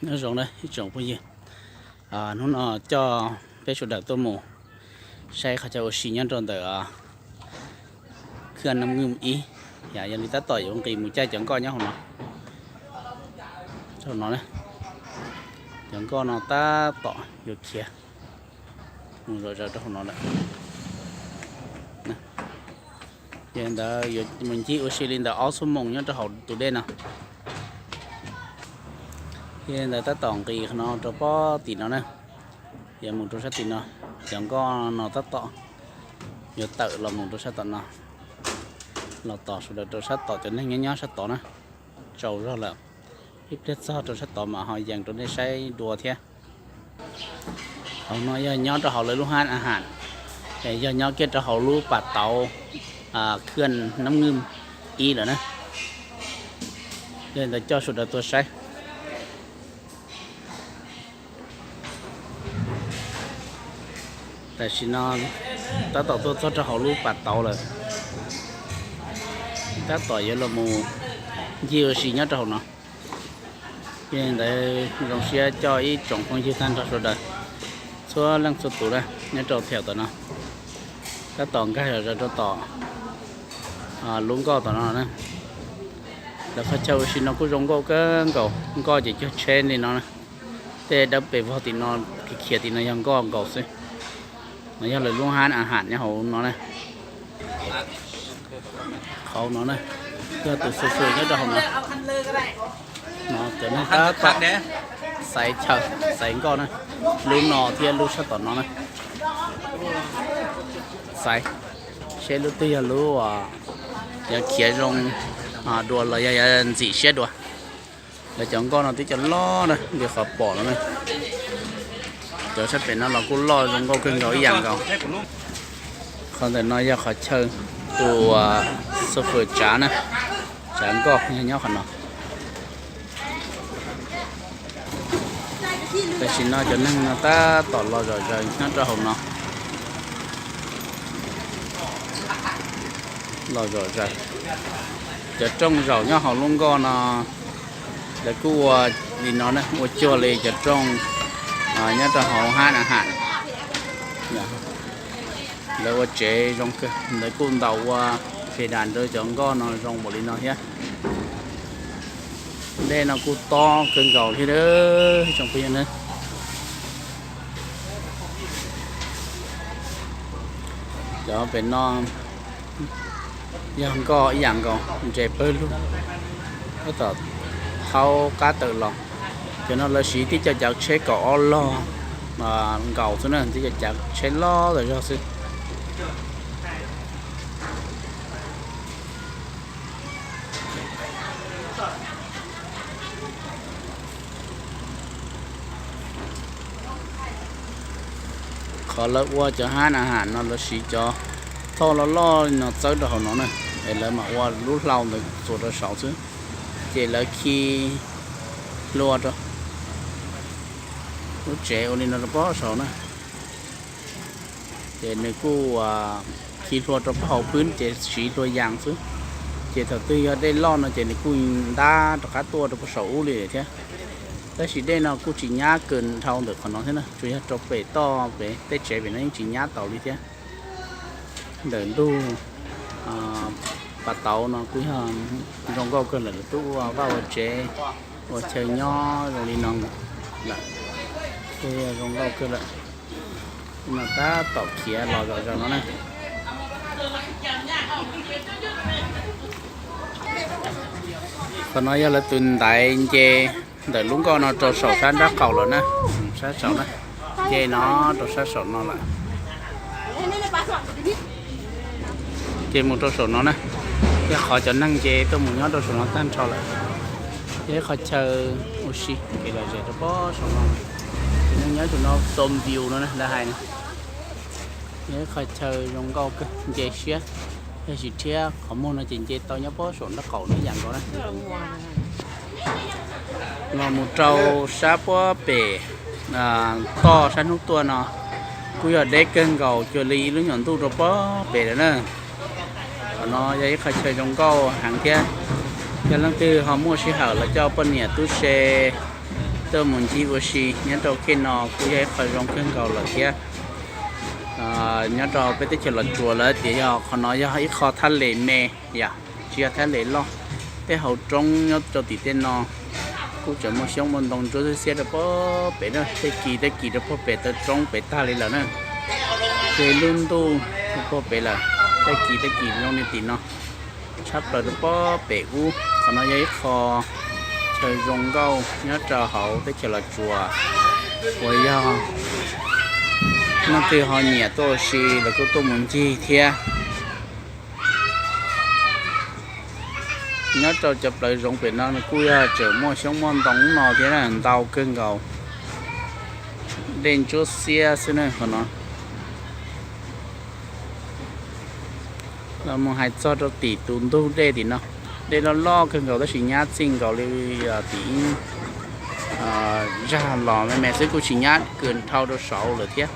Nyob zoo na ib tsoom phooj ywg, hnub no coj peb sawv daws tuaj mus saib qhov chaw ua si nyob rau ntawm Khwj Nam Ngwm ib, yog li tab tom yuav nqis mus caij cov nkoj nyob hauv no. Hauv no, cov nkoj no tab tom yuav khiav mus zom zaws rau hauv no lawm. Yog li ntawd yuav mus ncig ua si li ntawm ob xuab moos nyob rau hauv tus dej no. Yog li ntawd tab tom nqis qhov no rau pob tim no na, yuav mus rau sab tim no. Cov nkoj no tab tom yuav tawm los mus rau sab tom no, los tos sawv daws rau sab tom, cov neeg nyob nyob sab tod na. Tsaus zog lawm, ib pliag txog rau sab tod mas ho yees rau nej saib dua thiab. Hauv no yog nyob rau hauv lawv lub hab a has, yog nyob kiag rau hauv lub pas tauv Khwj Nam Ngwm ib lawm na. Yog li ntawd coj sawv daws tuaj saib. Tam sim no tab tom tuaj txog rau hauv lub pas tauv lawm, tab tom yuav los mus ncig ua si nyob rau hauv no. Yog li ntawd zoo siab coj ib tsoom phooj ywg tag nrho sawv daws, txhua leej txhua tus na, nyob rau thiab tom no, tab tom nkag zom zaws rau tom lub nkoj tom no na. Lawv qhov chaw ua si no kuj zoo nkauj kawg nkaus, nkoj ces cuag tsheb li no na. Tej dawb pes vog tim no, khiav tim no yog nkoj nkaus xwb. No yog lawv lub hab a has nyob hauv no na. Hauv no na, yog tus xu xu nyob rau hauv no. No cov neeg tab tom xaiv chaw, xaiv nkoj na, lub no thiab lub sab tom no na. Xaiv seb lub twg yog lub yuav khiav zoo dua los yog yuav ntxim siab dua. Lawv cov nkoj no twb cov loj na, li qhov pom no na. Cov sab pem no los kuj loj zoo nkauj kawg nkaus ib yam nkaus. Qhov ntawm no yog qhov chaw tus xu xu tsav na, tsav nkoj yog nyob qhov no. Tam sim no cov neeg no tab tom los zom zaws nyob rau hauv no. Los zom zaws, cov rooj zaum nyob hauv lub nkoj no lawv kuj ua li no na, ua cuag li cov rooj nyob rau hauv hab a has. Lawv ua tsev zoo kawg, lawv kuj ntaus ua pes das rau cov nkoj no zoo npaum li no thiab. Dej no kuj tob kawg nkaus thiab tsoom phooj ywg na. Cov pem no yog nkoj ib yam nkaus, ntses pawg lug, tab tom thaub qab tawm los. Cov no lawv siv tib co cav tsheb kaum ob log nkaus xwb na, tib co cav tsheb loj tas zog xwb. Qhov lawv ua cov hab a has no lawv siv cov thoj loj loj li no txawb rau hauv no na, es lawv mam ua lub hlau ntawd txuas rau saud xwb, ces lawv khi hlua rau lub tsev ua li no rau pob saud na. Ces nws kuj khi hlua rau pob hauv pwb ces siv hlua yas xwb. Ces thaum twg yog dej loj no ces nws kuj ntab rov qab tuaj rau pob saum ub li thiab. Tab sis dej no kuj tsis nyab kawg dhau ntawm qhov no thiab na, tsuas yog rau pem toj pem tej tsev pem no yeej tsis nyab tau li thiab. Ntawm ntug pas tauv no kuj yog zoo nkauj kawg lawm, lawv twb ua vaj ua tsev ua chaw nyob zoo li no lawm, kuj yog zoo nkauj kawg lawm. No tab tom khiav los zom zaws no na. Qhov no yog lawv tus ntaiv nce ntawm lub nkoj no rau saum sab nrab qaum lawm na, sab saud na, nce no rau sab saum no lawm. Ces mus rau saum no na, yog qhov cov neeg nce tuaj mus nyob rau saum no tag nrho lawm. Yog ib qhov chaw ua si kev lom zem rau pob saum no. Cov neeg nyob tus no zone view no na lawv hais na. Yog ib qhov chaw zoo nkauj kawg nce siab, yog tsis rhiab qhov muag no ces nce tau nyob pob saum nrab qaum no ib yam nkaus na. Los mus rau sab puab pem toj sab hnub tuaj no kuj yog deb kawg nkaus cuag li ib lub nyuam ntuj rau pob pem lawm na. Qhov no yog ib qhov chaw zoo nkauj heev thiab. Yog leej twg ho muaj sij hawm los coj poj niam tub se Tuaj mus ncig ua si nyob rau khej no kuj yog ib qho zoo kawg nkaus lawm thiab. Nyob rau peb teb chaws Los Tsuas lawv tias yog qhov no yog ib qho thaj les me, yog tsis yog thaj les loj. Tej hauv roob nyob rau tim tej no kuj tseem muaj xyoob muaj ntoo ntsuab xiab xiab rau puag pem na, tej kis tej kis rau puag pem tau roob pem tag li lawm na. Ces lub ntuj rau puag pem lawm, tej kis tej kis zoo li tim no tshab plaws rau puag pem ub. Qhov no yog ib qho chaw zoo nkauj nyob rau hauv teb chaws Los Tsuas uas yog leej twg ho nyiam tuaj ua si los kuj tuaj mus ncig thiab. Nyob rau cov plawv zoov pem no kuj yog tseem muaj xyoob muaj ntoo no thiab na, ntau kawg nkaus. Dej ntsuab xiab xwb na qhov no. Los mus hais txog rau tim tus ntug dej tim no, dej loj loj kawg nkaus tab sis nyab txij nkaus li tim ib zag los me me xwb, kuj tsis nyab kws dhau rau saud lawm thiab.